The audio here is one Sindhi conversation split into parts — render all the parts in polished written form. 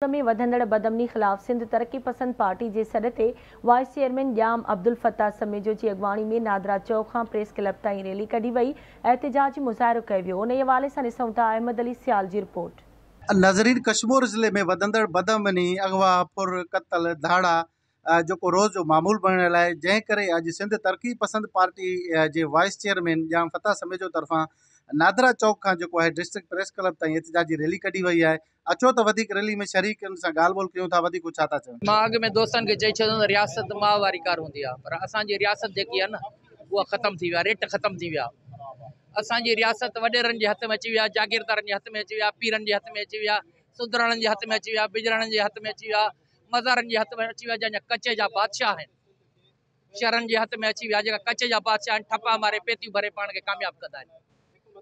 ۾ وڌندڙ بدامني خلاف سنڌ ترقي پسند پارٽي جي سڏ تي وائيس چيئرمين ڄام عبدالفتاح سميجو جي اڳواڻي ۾ نادرا چوڪ کان پريس ڪلب تائين ريلي ڪڍي وئي، احتجاجي مظاهرو ڪيو ويو، انهي حوالي سان ڏسون ٿا احمد علي سيال جي رپورٽ. ناظرين ڪشمور ضلعي ۾ وڌندڙ بدامني، اغوا، ڦر، قتل، ڌاڙا جيڪو روز جو معمول بڻيل آهي، جنهن ڪري اڄ سنڌ ترقي پسند پارٽي جي وائيس چيئرمين ڄام فتاح سميجو طرفان نادرا چوڪ کان جيڪو آهي ڊسٽرڪٽ پريس ڪلب تائين احتجاجي ريلي ڪڍي وئي آهي، اچو ته وڌيڪ ريلي ۾ شريڪ ان سان ڳالهه ٻولهه ڪيون ٿا وڌيڪ هو ڇا ٿا چون. مان اڳ ۾ دوستن کي چئي ڇڏيو ته رياست ماء واري ڪار هوندي آهي پر اسان جي رياست جيڪي آهي نه اها ختم ٿي وئي آهي ريٽ ختم ٿي ويا اسان جي رياست وڏيرن جي هٿ ۾ اچي وئي آهي جاگيردارن جي هٿ ۾ اچي وئي آهي پيرن جي هٿ ۾ اچي وئي آهي سڌراڻن جي هٿ ۾ اچي وئي آهي بجراڻن جي هٿ ۾ اچي وئي آهي مزارن جي هٿ ۾ اچي وئي آهي جنهن جا ڪچي جا بادشاهه آهن شهرن جي هٿ ۾ اچي ويا جيڪا ڪچي جا بادشاهه آهن ٺپا ماري پيتيون ڀري پاڻ کي ڪامياب ڪندا آهن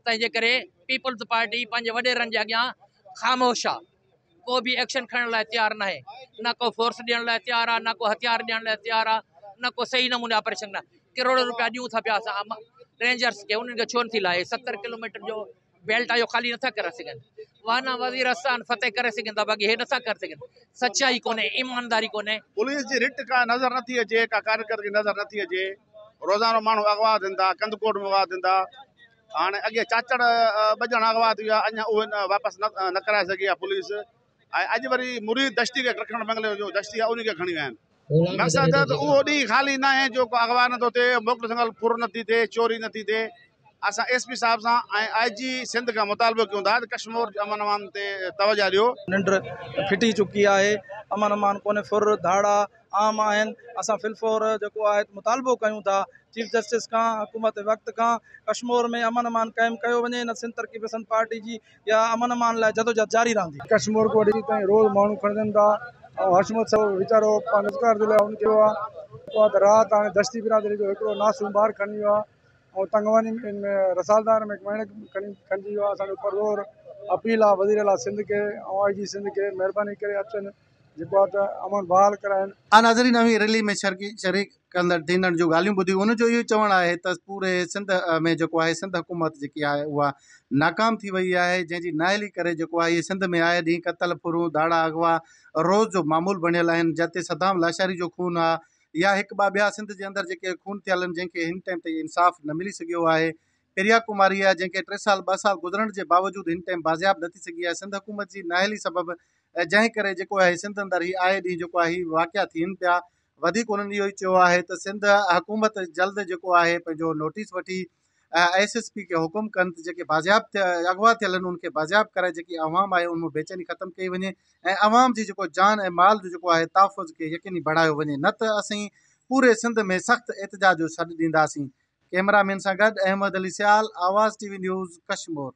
تنهن جي ڪري پيپلز پارٽي پنهنجي وڏيرن جي اڳيان خاموش آ ڪو به ايڪشن کڻڻ لاء تيار ناهي نه ڪو فورس ڏيڻ لاء تيار آ نه ڪو هٿيار ڏيڻ لاء تيار آ نه ڪو صحيح نموني آپريشن ڪروڙين روپيا ڏيون ٿا پيا اسان رينجرس کي انهن کي ڇو نٿي لاهي 70 ڪلوميٽر جو بيلٽ آيو خالي نٿا ڪري سگهن وانا وزيرستان فتح ڪري سگهن ٿا باقي هي نٿا ڪري سگهن سچائي ڪونهي ايمانداري ڪونهي. پوليس جي رٽ ڪا نظر نٿي اچي ڪا ڪارڪردگي نظر نٿي اچي روزانو ماڻهو اغوا ٿين ٿا ڪنڌڪوٽ ۾ اغوا ٿين ٿا هاڻي اڳي چاچڙ ٻه ڄڻا اغوا ٿي ويا اڃا اهي واپس نه ڪرائي سگهي آهي پوليس ۽ اڄ وري مريد دشتي کي رکڻ بنگلي جو دشتي آهي ان کي کڻي ويا آهن مقصد ته اهو ڏينهن خالي ناهي جو ڪو اغوا نٿو ٿئي، موٽر سائيڪل ڦر نٿي ٿئي، چوري نٿي ٿئي. اسان ايس پي صاحب سان ۽ آء جي سنڌ کان مطالبو ڪيون ٿا ته ڪشمور جي امن امان تي توجه ڏيو. ننڊ ڦٽي چڪي آهي، امن امان ڪونهي، ڦر ڌاڙا عام آهن، اسان في الفور جيڪو آهي مطالبو ڪيون ٿا چيف جسٽس کان حڪومت وقت کان ڪشمور ۾ امن امان قائم ڪيو وڃي نه سنڌ ترقي پسند پارٽي جي يا امن امان لاء جدوجهد جاري رهندي. ڪشمور ڪوٽڙي تائين روز ماڻهو کڻجن ٿا ۽ حشمت صاحب ويچارو پنهنجو روزگار جي لاء ان ڪيو آهي اها ته رات هاڻي دشتي برادري جو هڪڙو ناسون ٻار کڻي ويو آهي ۽ تنگواني ۾ رسالدار ۾ هڪ ميڻڪ کڻي کڻجي ويو آهي اسان جو پرزور اپيل آهي وزير اعليٰ سنڌ کي ۽ آء جي سنڌ کي مهرباني ڪري اچن جيڪو آهي ته امن بحال ڪرائين. ناظرين اوهين ريلي ۾ شريڪ ڪندڙ ٿيندڙ جون ڳالهيون ٻڌيون ان جو اهو چوڻ آهي ته پوري سنڌ ۾ جيڪو آهي سنڌ حڪومت جيڪي آهي اها ناڪام ٿي وئي آهي جنهن جي نااهلي ڪري جيڪو آهي سنڌ ۾ آئي ڏينهن قتل ڦرون ڌاڙا اغوا روز جو معمول بڻيل آهن جتي صدام لاشاري جو خون آهي يا هڪ ٻه ٻيا سنڌ جي اندر جيڪي خون ٿيل آهن جنهن کي هن ٽائيم تائين انصاف نه ملي سگهيو آهي پريا ڪماري آهي جنهن کي ٽي سال ٻه سال گذرڻ جي باوجود هن ٽائيم بازياب نه ٿي سگهي آهي سنڌ حڪومت جي نااهلي سبب جنهن ڪري جيڪو آهي سنڌ اندر هي آئي ڏينهن جيڪو آهي هي واقعا ٿين پيا وڌيڪ انهن اهو ئي چيو آهي ته سنڌ حڪومت جلد جيڪو آهي پنهنجو نوٽيس وٺي ايس ايس پي کي حڪم ڪن ته جيڪي بازياب ٿيا اغوا ٿيل آهن انهن کي بازياب ڪرائي جيڪي عوام آهي ان مان بيچيني ختم ڪئي وڃي ۽ عوام جي جيڪو جان ۽ مال جو جيڪو آهي تحفظ کي يقيني بڻايو وڃي نه ته اسين پوري سنڌ ۾ سخت احتجاج جو سڏ ڏينداسين ڪئميرا مين سان گڏ Ahmed Ali Sial, Awaz T V news, Kashmore.